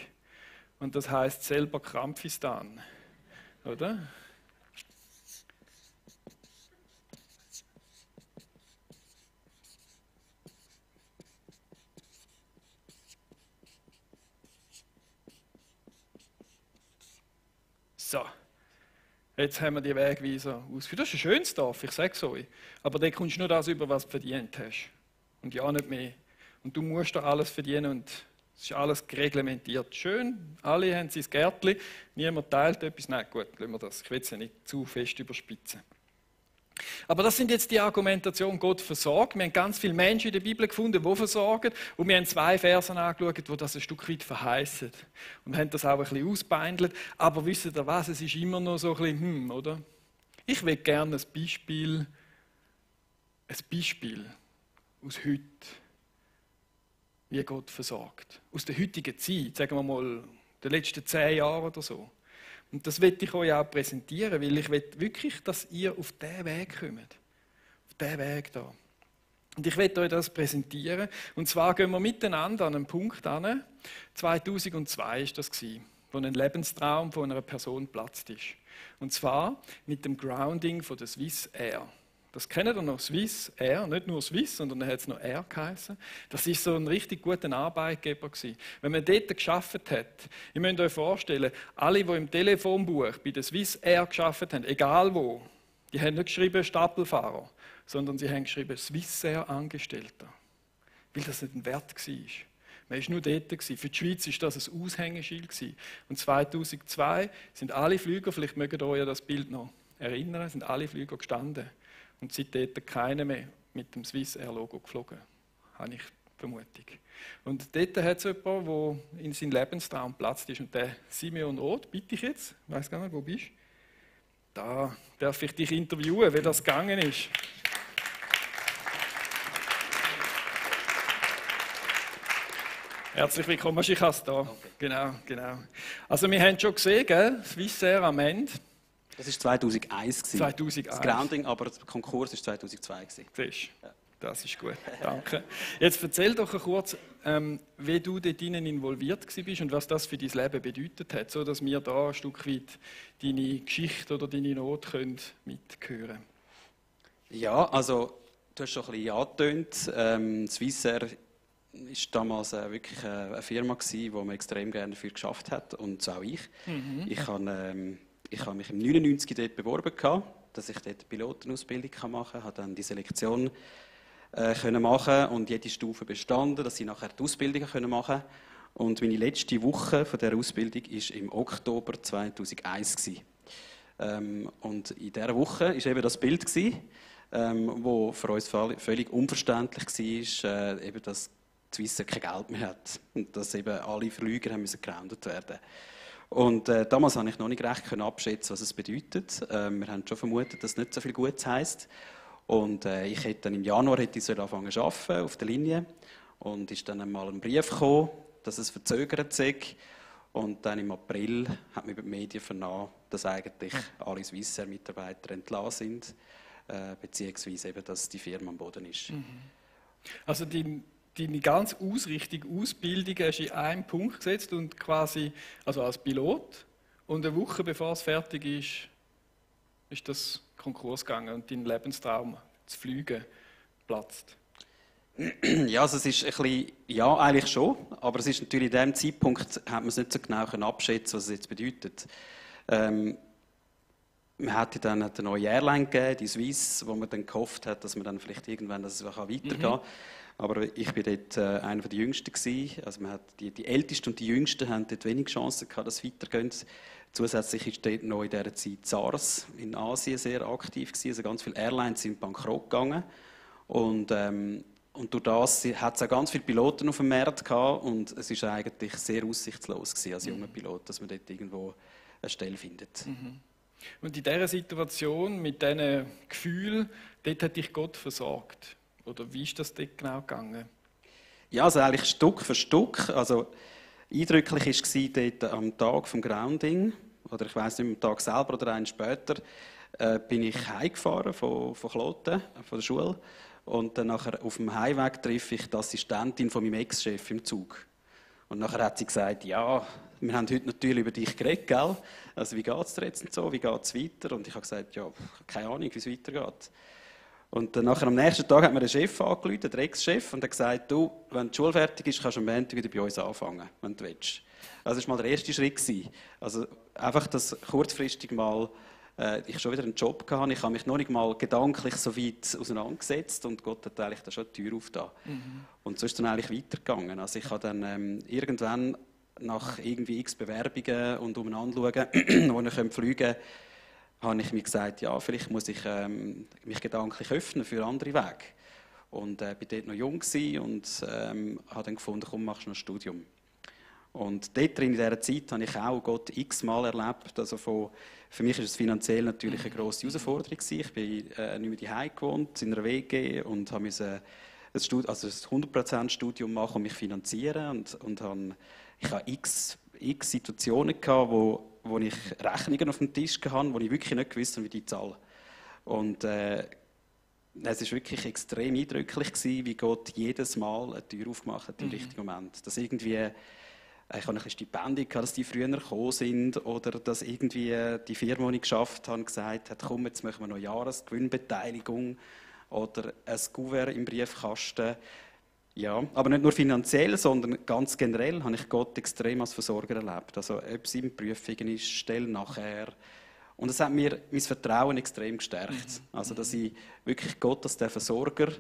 Und das heisst selber Krampfistan, oder? So, jetzt haben wir die Wegweiser ausgeführt. Das ist ein schönes Dorf, ich sage es euch. Aber da kommst du nur das über, was du verdient hast. Und ja, nicht mehr. Und du musst da alles verdienen und es ist alles gereglementiert. Schön, alle haben sein Gärtchen, niemand teilt etwas. Nein, gut, lassen wir das. Ich will es ja nicht zu fest überspitzen. Aber das sind jetzt die Argumentationen, Gott versorgt. Wir haben ganz viele Menschen in der Bibel gefunden, die versorgen. Und wir haben 2 Versen angeschaut, die das ein Stück weit verheißen. Und haben das auch ein bisschen ausbeindelt. Aber wisst ihr was, es ist immer noch so ein bisschen, oder? Ich will gerne ein Beispiel aus heute, wie Gott versorgt. Aus der heutigen Zeit, sagen wir mal, den letzten 10 Jahren oder so. Und das will ich euch auch präsentieren, weil ich will wirklich, dass ihr auf diesen Weg kommt. Auf diesen Weg da. Und ich will euch das präsentieren. Und zwar gehen wir miteinander an einen Punkt an. 2002 war das, wo ein Lebenstraum von einer Person geplatzt ist. Und zwar mit dem Grounding von der Swiss Air. Das kennt ihr noch, Swiss Air, nicht nur Swiss, sondern dann hat es noch Air geheißen. Das war so ein richtig guter Arbeitgeber gewesen. Wenn man dort gearbeitet hat, ihr müsst euch vorstellen, alle, die im Telefonbuch bei der Swiss Air gearbeitet haben, egal wo, die haben nicht geschrieben Stapelfahrer, sondern sie haben geschrieben Swiss Air Angestellter. Weil das nicht ein Wert war. Man war nur dort. Für die Schweiz war das ein Aushängeschild. Und 2002 sind alle Flüger, vielleicht mögt ihr euch an das Bild noch erinnern, sind alle Flüger gestanden. Und seitdem keiner mehr mit dem Swiss Air Logo geflogen, habe ich Vermutung. Und dort hat es jemanden, der in seinen Lebenstraum geplatzt ist. Und der Simeon Roth, bitte ich jetzt, ich weiss gar nicht, wo bist du? Da darf ich dich interviewen, wie das gegangen ist. Herzlich willkommen, ich habe es da. Okay. Genau. Also wir haben schon gesehen, gell? Swiss Air am Ende. Das war 2001. 2001. Das Grounding, aber der Konkurs war 2002. Siehst du? Das ist gut, danke. Jetzt erzähl doch kurz, wie du dort involviert bist und was das für dein Leben bedeutet hat, sodass wir da ein Stück weit deine Geschichte oder deine Not können mithören. Ja, also du hast schon ein bisschen angetönt. Swissair war damals wirklich eine Firma, die man extrem gerne dafür geschafft hat, und so auch ich. Ich habe mich im 99 dort beworben, dass ich dort Pilotenausbildung machen kann, habe dann die Selektion können machen und jede Stufe bestanden, dass ich nachher die Ausbildung machen konnte. Und meine letzte Woche von dieser Ausbildung war im Oktober 2001. Und in dieser Woche war eben das Bild, wo für uns völlig unverständlich war, eben, dass die Swissair kein Geld mehr hat und dass eben alle Flüger gegroundet werden. Und damals konnte ich noch nicht recht abschätzen, was es bedeutet. Wir haben schon vermutet, dass es nicht so viel Gutes heisst. Und ich hätte dann im Januar anfangen zu arbeiten auf der Linie. Und ist dann einmal ein Brief gekommen, dass es verzögert sei. Und dann im April hat man über die Medien vernommen, dass eigentlich alle Swissair-Mitarbeiter entlassen sind, beziehungsweise eben, dass die Firma am Boden ist. Also deine ganze Ausrichtung, Ausbildung hast du in einen Punkt gesetzt und quasi, also als Pilot, und eine Woche bevor es fertig ist das Konkurs gegangen und dein Lebenstraum, zu fliegen, platzt. Ja, also es ist ein bisschen, ja, eigentlich schon, aber es ist natürlich in dem Zeitpunkt, hat man es nicht so genau abschätzen, was es jetzt bedeutet. Man hatte dann eine neue Airline gegeben, die Swiss, wo man dann gehofft hat, dass man dann vielleicht irgendwann dass es weitergehen kann. Aber ich war dort einer der Jüngsten gewesen. Also man hat die Ältesten und die Jüngsten haben dort wenig Chancen gehabt, dass es weitergeht. Zusätzlich ist dort noch in dieser Zeit SARS in Asien sehr aktiv gewesen. Also ganz viele Airlines sind bankrott gegangen. Und durch das hat es auch ganz viele Piloten auf dem Markt gehabt. Und es ist eigentlich sehr aussichtslos gewesen, als junger Pilot, dass man dort irgendwo eine Stelle findet. Und in dieser Situation, mit diesen Gefühlen, dort hat dich Gott versorgt. Oder wie ist das dort genau gegangen? Ja, also eigentlich Stück für Stück. Also eindrücklich war dort am Tag vom Grounding, oder ich weiss nicht, am Tag selber oder einen später, bin ich heimgefahren von Kloten, von der Schule. Und dann nachher auf dem Heimweg treffe ich die Assistentin von meinem Ex-Chef im Zug. Und nachher hat sie gesagt, ja, wir haben heute natürlich über dich geredet, gell? Also wie geht es dir jetzt und so, wie geht es weiter? Und ich habe gesagt, ja, keine Ahnung, wie es weitergeht. Und dann nachher am nächsten Tag hat mir der Chef angerufen, der Ex-Chef, und hat gesagt, du, wenn die Schule fertig ist, kannst du am Montag wieder bei uns anfangen, wenn du willst. Also das war mal der erste Schritt. Also einfach, dass kurzfristig mal ich schon wieder einen Job hatte. Ich habe mich noch nicht mal gedanklich so weit auseinandergesetzt und Gott hat eigentlich da schon die Tür aufgetan. Und so ist es dann eigentlich weitergegangen. Also ich habe dann irgendwann nach irgendwie x Bewerbungen und umeinander schauen, wo ich fliegen könnte, habe ich mir gesagt, ja, vielleicht muss ich mich gedanklich öffnen für andere Wege. Und war dort noch jung und habe dann gefunden, komm, machst du noch ein Studium. Und dort drin, in dieser Zeit habe ich auch Gott x-mal erlebt. Also für mich war es finanziell natürlich eine grosse Herausforderung. Ich bin nicht mehr daheim gewohnt, in einer WG und musste ein 100% Studium machen und mich finanzieren. Ich hatte x Situationen gehabt, wo ich Rechnungen auf dem Tisch hatte, wo ich wirklich nicht gewusst habe, wie die zahlen. Und es war wirklich extrem eindrücklich, wie Gott jedes Mal eine Tür aufgemacht hat im richtigen Moment. Dass irgendwie ich hatte ein Stipendium, dass die früher gekommen sind oder dass irgendwie die Firma, die ich geschafft habe, gesagt hat, komm, jetzt machen wir noch Jahresgewinnbeteiligung oder ein Kuvert im Briefkasten. Ja, aber nicht nur finanziell, sondern ganz generell habe ich Gott extrem als Versorger erlebt. Also ob es in Prüfungen ist, Stellen nachher. Und es hat mir mein Vertrauen extrem gestärkt. Also dass ich wirklich Gott als der Versorger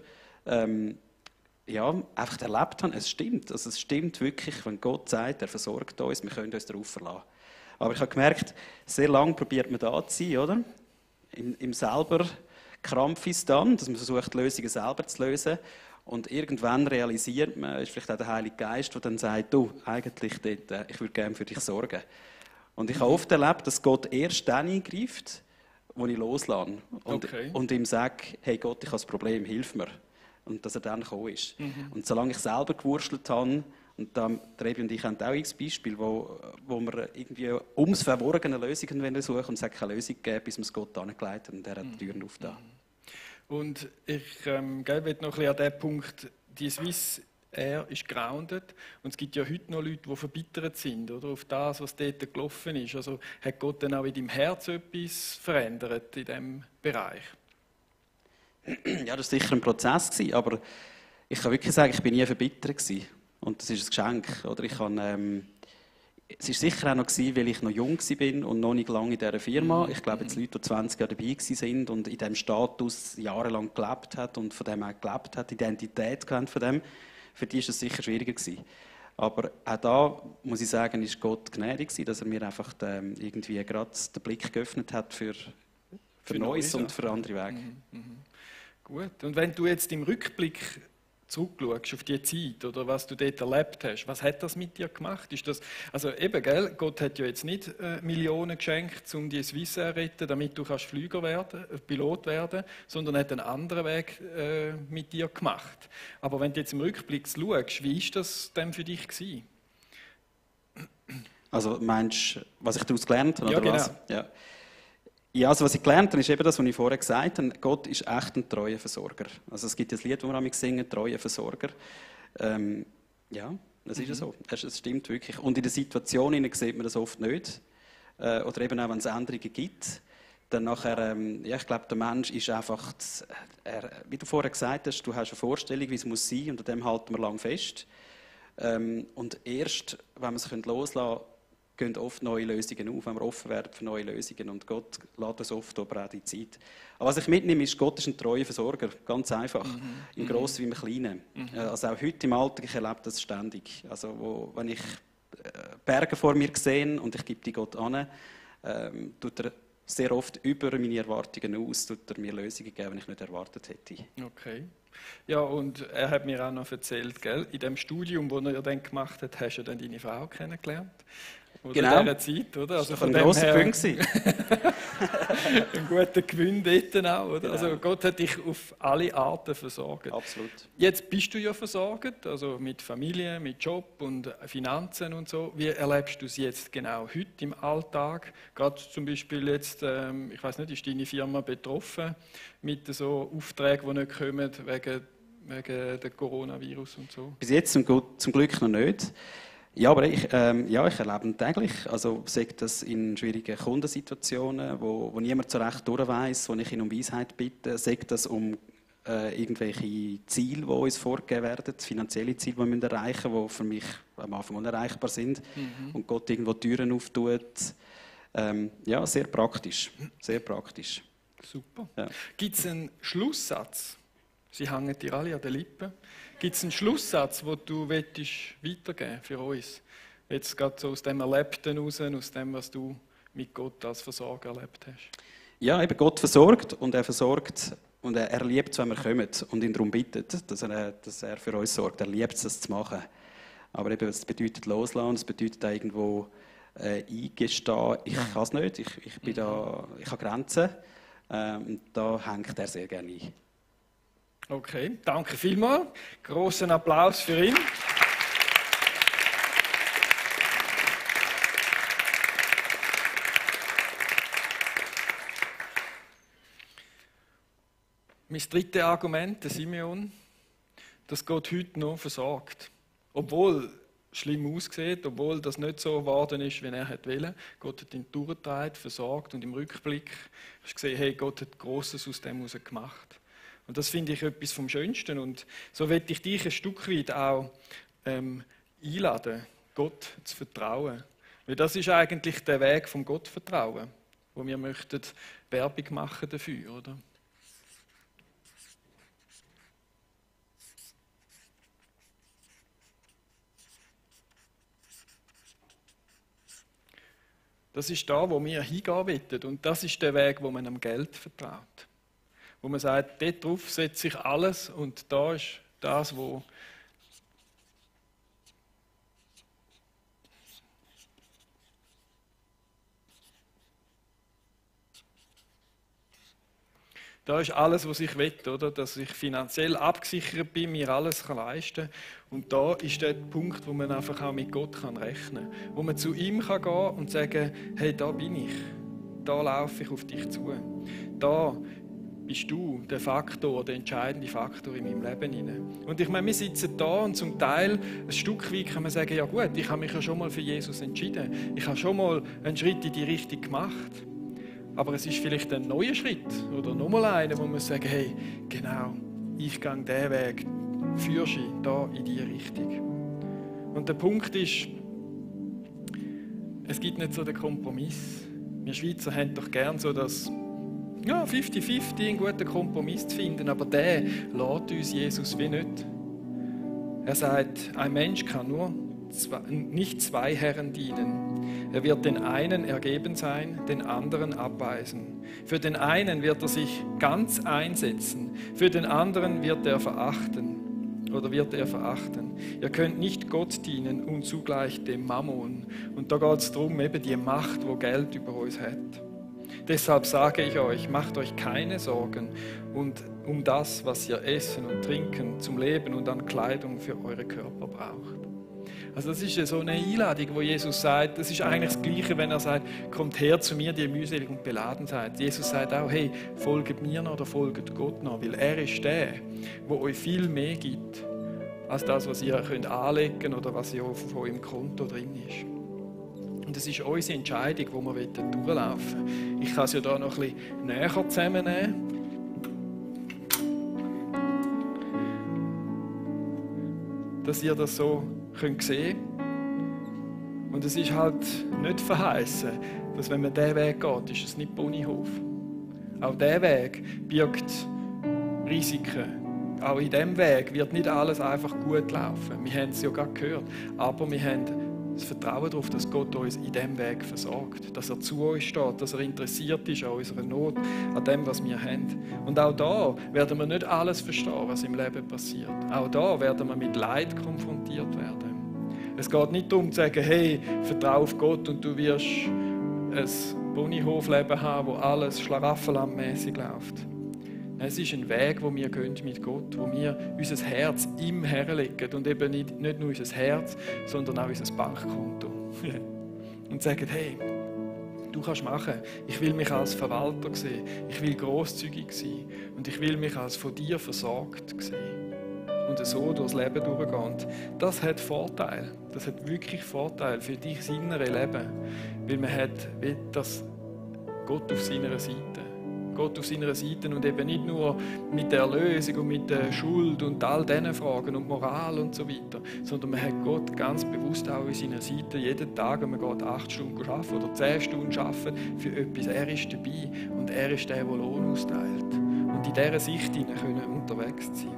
einfach erlebt habe, es stimmt. Also es stimmt wirklich, wenn Gott sagt, er versorgt uns, wir können uns darauf verlassen. Aber ich habe gemerkt, sehr lange probiert man da zu sein, oder? Im selber Krampf ist dann, dass man versucht, Lösungen selber zu lösen. Und irgendwann realisiert man, ist vielleicht auch der Heilige Geist, der dann sagt, du, eigentlich dort, ich würde gerne für dich sorgen. Und ich habe oft erlebt, dass Gott erst dann eingreift, wo ich loslasse. Und ihm sage, hey Gott, ich habe ein Problem, hilf mir. Und dass er dann gekommen ist. Und solange ich selber gewurschtelt habe, und dann, Rebi und ich haben auch x Beispiele, wo wir irgendwie ums Verborgene Lösungen suchen und es hat keine Lösung gegeben, bis wir es Gott angelegt haben und er hat die Türen aufgetan. Und ich will noch ein bisschen an den Punkt, die Swiss Air ist grounded und es gibt ja heute noch Leute, die verbittert sind oder, auf das, was dort gelaufen ist. Also hat Gott dann auch in deinem Herz etwas verändert in diesem Bereich? Ja, das war sicher ein Prozess, aber ich kann wirklich sagen, ich bin nie verbittert gewesen. Und das ist ein Geschenk. Oder? Es war sicher auch noch, weil ich noch jung war und noch nicht lange in dieser Firma. Ich glaube, jetzt Leute, die 20 Jahre dabei waren und in diesem Status jahrelang gelebt haben und von dem auch gelebt haben, Identität von dem, für die war es sicher schwieriger gewesen. Aber auch da, muss ich sagen, ist Gott gnädig gewesen, dass er mir einfach irgendwie gerade den Blick geöffnet hat für Neues und für andere Wege. Gut. Und wenn du jetzt im Rückblick zurückschaust auf die Zeit oder was du dort erlebt hast, was hat das mit dir gemacht? Ist das, also eben, gell, Gott hat ja jetzt nicht Millionen geschenkt, um die Swiss Air zu retten, damit du Flieger werden, Pilot werden, sondern hat einen anderen Weg mit dir gemacht. Aber wenn du jetzt im Rückblick schaust, wie ist das denn für dich gewesen? Also meinst du, was ich daraus gelernt habe, ja, oder genau. was? Ja, also was ich gelernt habe, ist eben das, was ich vorher gesagt habe. Gott ist echt ein treuer Versorger. Also es gibt das Lied, das wir singen, treuer Versorger. Ja, das ist ja so. Es stimmt wirklich. Und in den Situationen sieht man das oft nicht. Oder eben auch, wenn es Änderungen gibt. Dann nachher, ja, ich glaube, der Mensch ist einfach, wie du vorher gesagt hast, du hast eine Vorstellung, wie es muss sein, und an dem halten wir lang fest. Und erst, wenn wir es loslassen können, gehen oft neue Lösungen auf, wenn wir offen werden für neue Lösungen. Und Gott lässt uns oft aber auch die Zeit. Aber was ich mitnehme, ist, Gott ist ein treuer Versorger. Ganz einfach. Im Grossen wie im Kleinen. Also auch heute im Alltag, ich erlebe das ständig. Also wenn ich Berge vor mir sehe und ich gebe die Gott an, tut er sehr oft über meine Erwartungen aus, tut er mir Lösungen geben, die ich nicht erwartet hätte. Okay. Ja, und er hat mir auch noch erzählt, gell? In dem Studium, das er ja dann gemacht hat, hast du dann deine Frau kennengelernt. Oder genau. In dieser Zeit, oder? Also das war ein grosser Punkt. Ein guter Gewinn dort auch, oder? Genau. Also Gott hat dich auf alle Arten versorgt. Absolut. Jetzt bist du ja versorgt, also mit Familie, mit Job und Finanzen und so. Wie erlebst du es jetzt genau heute im Alltag? Gerade zum Beispiel jetzt, ich weiß nicht, ist deine Firma betroffen mit so Aufträgen, die nicht kommen wegen der Coronavirus und so? Bis jetzt zum Glück noch nicht. Ja, aber ich erlebe ihn täglich. Also sagt das in schwierigen Kundensituationen, wo niemand so recht durchweiss, wo ich ihn um Weisheit bitte. Sagt das um irgendwelche Ziele, die uns vorgegeben werden, finanzielle Ziele, die wir erreichen müssen, die für mich am Anfang unerreichbar sind. Und Gott irgendwo Türen auftut. Ja, sehr praktisch. Sehr praktisch. Super. Ja. Gibt es einen Schlusssatz? Sie hängen dir alle an den Lippen. Gibt es einen Schlusssatz, den du weitergeben für uns? Jetzt gerade so aus dem Erlebten raus, aus dem, was du mit Gott als Versorger erlebt hast. Ja, eben Gott versorgt und er liebt es, wenn wir kommen und ihn darum bittet, dass er für uns sorgt. Er liebt es, das zu machen. Aber eben, es bedeutet loslassen, es bedeutet auch irgendwo eingestehen, ich kann es nicht, ich habe Grenzen. Und da hängt er sehr gerne ein. Okay, danke vielmals. Großen Applaus für ihn. Mein drittes Argument, der Simeon, dass Gott heute noch versorgt. Obwohl es schlimm aussieht, obwohl das nicht so geworden ist, wie er wollte. Gott hat ihn durchgetragen, versorgt, und im Rückblick hast du gesehen, hey, Gott hat Grosses aus dem heraus gemacht. Und das finde ich etwas vom Schönsten. Und so möchte ich dich ein Stück weit auch einladen, Gott zu vertrauen. Weil das ist eigentlich der Weg vom Gottvertrauen, wo wir möchten Werbung machen dafür, oder? Das ist da, wo wir hingehen wollen. Und das ist der Weg, wo man am Geld vertraut. Wo man sagt, dort drauf setzt sich alles, und da ist das, wo da ist alles, was ich will, oder? Dass ich finanziell abgesichert bin, mir alles leisten kann. Und da ist der Punkt, wo man einfach auch mit Gott rechnen kann. Wo man zu ihm gehen kann und sagen, hey, da bin ich. Da laufe ich auf dich zu. Da bist du der Faktor, der entscheidende Faktor in meinem Leben hinein. Und ich meine, wir sitzen da und zum Teil ein Stück weit kann man sagen, ja gut, ich habe mich ja schon mal für Jesus entschieden. Ich habe schon mal einen Schritt in die Richtung gemacht. Aber es ist vielleicht ein neuer Schritt oder nochmal einer, wo man sagt, hey, genau, ich gehe diesen Weg, führst du da in diese Richtung. Und der Punkt ist, es gibt nicht so den Kompromiss. Wir Schweizer haben doch gern so das 50-50, einen guten Kompromiss zu finden, aber der lässt uns Jesus wie nicht. Er sagt, ein Mensch kann nicht zwei Herren dienen. Er wird den einen ergeben sein, den anderen abweisen. Für den einen wird er sich ganz einsetzen, für den anderen wird er verachten. Ihr könnt nicht Gott dienen und zugleich dem Mammon. Und da geht es darum, eben die Macht, wo Geld über uns hat. Deshalb sage ich euch, macht euch keine Sorgen um das, was ihr essen und trinken zum Leben und an Kleidung für eure Körper braucht. Also das ist so eine Einladung, wo Jesus sagt, das ist eigentlich das Gleiche, wenn er sagt, kommt her zu mir, die ihr mühselig und beladen seid. Jesus sagt auch, hey, folgt mir noch oder folgt Gott noch, weil er ist der, der euch viel mehr gibt, als das, was ihr könnt anlegen könnt oder was ja auf eurem Konto drin ist. Und das ist unsere Entscheidung, die wir durchlaufen wollen. Ich kann es ja hier noch ein bisschen näher zusammennehmen. Dass ihr das so könnt sehen könnt. Und es ist halt nicht verheißen, dass wenn man diesen Weg geht, ist es nicht Ponyhof. Auch dieser Weg birgt Risiken. Auch in diesem Weg wird nicht alles einfach gut laufen. Wir haben es ja gerade gehört. Aber wir haben das Vertrauen darauf, dass Gott uns in diesem Weg versorgt. Dass er zu uns steht, dass er interessiert ist an unserer Not, an dem, was wir haben. Und auch da werden wir nicht alles verstehen, was im Leben passiert. Auch da werden wir mit Leid konfrontiert werden. Es geht nicht darum zu sagen, hey, vertraue auf Gott und du wirst ein Ponyhofleben haben, wo alles schlaraffenlandmässig läuft. Es ist ein Weg, wo wir gehen mit Gott, wo wir unser Herz ihm herlegen und eben nicht nur unser Herz, sondern auch unser Bankkonto. Und sagen, hey, du kannst machen. Ich will mich als Verwalter sehen. Ich will grosszügig sein. Und ich will mich als von dir versorgt sehen. Und so durchs Leben durchgehen. Und das hat Vorteil. Das hat wirklich Vorteil für dein innere Leben. Weil man hat das Gott auf seiner Seite. Gott auf seiner Seite und eben nicht nur mit der Erlösung und mit der Schuld und all diesen Fragen und Moral und so weiter, sondern man hat Gott ganz bewusst auch auf seiner Seite jeden Tag und man geht 8 Stunden arbeiten oder 10 Stunden arbeiten für etwas. Er ist dabei und er ist der Lohn austeilt. Und in dieser Sicht können wir unterwegs sein.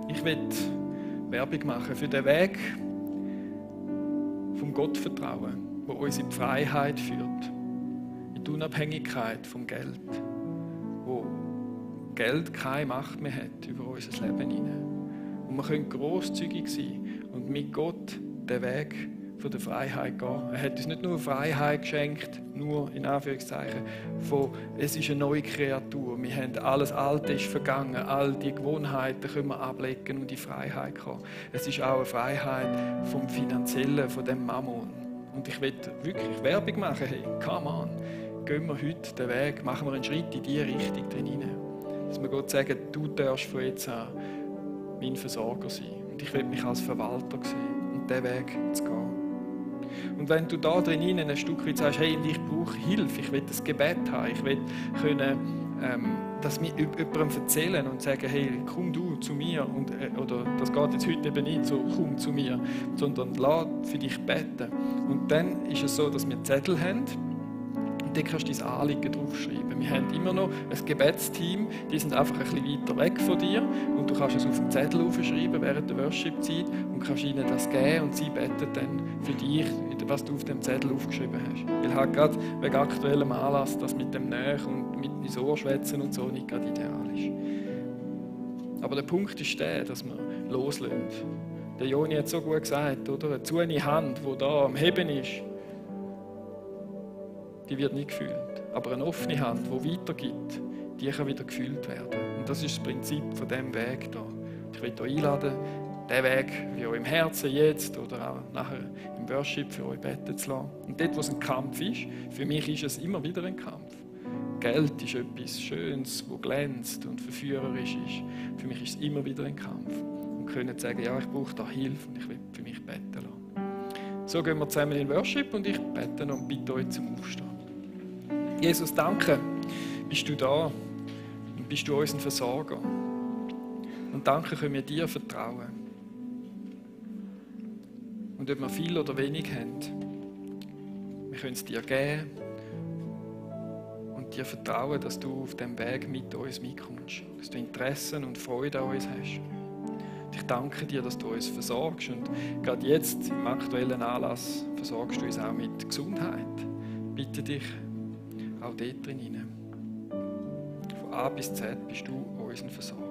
Ich will Werbung machen für den Weg vom Gottvertrauen, wo uns in die Freiheit führt, in die Unabhängigkeit vom Geld, wo Geld keine Macht mehr hat über unser Leben hinein. Und wir können grosszügig sein und mit Gott den Weg von der Freiheit gehen. Er hat uns nicht nur Freiheit geschenkt, nur in Anführungszeichen, es ist eine neue Kreatur. Wir haben alles Alte ist vergangen, all die Gewohnheiten können wir ablegen und in die Freiheit kommen. Es ist auch eine Freiheit vom Finanziellen, von dem Mammon. Und ich will wirklich Werbung machen, hey, come on, gehen wir heute den Weg, machen wir einen Schritt in diese Richtung drin. Dass wir Gott sagen, du darfst von jetzt an mein Versorger sein. Und ich will mich als Verwalter sehen und diesen Weg zu gehen. Und wenn du da drin ein Stück weit sagst, hey, ich brauche Hilfe, ich will das Gebet haben, ich will können, das mit jemandem erzählen und sagen, hey, komm du zu mir, oder das geht jetzt heute eben nicht so, komm zu mir, sondern lass für dich beten. Und dann ist es so, dass wir Zettel haben, und dann kannst du dein Anliegen draufschreiben. Wir haben immer noch ein Gebetsteam, die sind einfach ein bisschen weiter weg von dir und du kannst es auf dem Zettel aufschreiben während der Worship-Zeit und kannst ihnen das geben und sie beten dann für dich, was du auf dem Zettel aufgeschrieben hast. Weil halt gerade wegen aktuellem Anlass, das mit dem Nähe und mit ins Ohr schwätzen und so nicht gerade ideal ist. Aber der Punkt ist der, dass wir loslösen. Der Joni hat so gut gesagt, oder? Eine zuene Hand, die da am Heben ist, die wird nicht gefühlt. Aber eine offene Hand, die weitergibt, die kann wieder gefühlt werden. Und das ist das Prinzip von diesem Weg hier. Ich will euch einladen, diesen Weg für euch im Herzen jetzt oder auch nachher im Worship für euch beten zu lassen. Und dort, wo es ein Kampf ist, für mich ist es immer wieder ein Kampf. Geld ist etwas Schönes, das glänzt und verführerisch ist. Für mich ist es immer wieder ein Kampf. Und können sagen, ja, ich brauche da Hilfe und ich will für mich beten lassen. So gehen wir zusammen in Worship und ich bete und bitte euch zum Aufstehen. Jesus, danke, bist du da und bist du unser Versorger. Und danke können wir dir vertrauen. Und ob wir viel oder wenig haben, wir können es dir geben und dir vertrauen, dass du auf dem Weg mit uns mitkommst, dass du Interessen und Freude an uns hast. Und ich danke dir, dass du uns versorgst und gerade jetzt im aktuellen Anlass versorgst du uns auch mit Gesundheit. Bitte dich, auch dort drin. Von A bis Z bist du unser Versorger.